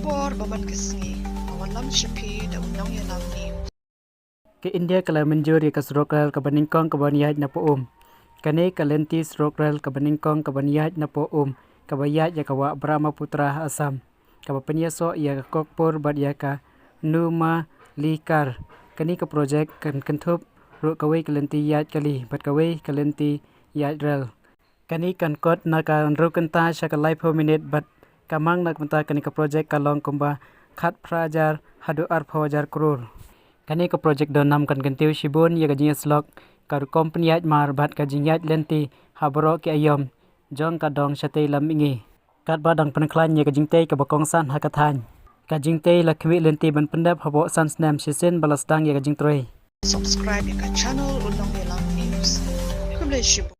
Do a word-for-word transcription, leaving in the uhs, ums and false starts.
Por ba man ka sngi, ka wallam sha phi da u Nongïalam News. Ka India ka la mynjur ïa ka surok rel kaba nyngkong kaba ïaid na Paum. Kane ka lynti surok rel kaba nyngkong kaba ïaid na Paum, kaba ïaid ïa ka wah Brahmaputra ha Assam, kaba pynïasoh ïa ka Kokpur bad ïa ka Numalikar. Kane ka projek kan kynthup ruh kawei ka lynti ïaid kali bad kawei ka lynti ïaid rel. Kane kan kot na ka hynriew kynta sha ka laiphew minit bad ka mang na ka bynta kane ka projek ka long kumba khatphra hajar haduh arphew hajar klur. Kane ka projek don nam kan kyntiew shibun ïa ka jingïasyllok ka rukom pynïaid mar bad ka jingïaid lynti ha baroh ki aïom jong ka dong shatei lam mihngi. Katba dang pynkhlaiñ ïa ka jingtei kaba kongsan ha ka thaiñ, ka jingtei la khmih lynti ban pyndep hapoh san snem shisien ba la sdang ïa ka jingtrei. Subscribe ïa ka channel U Nongïalam News. Khublei shibun.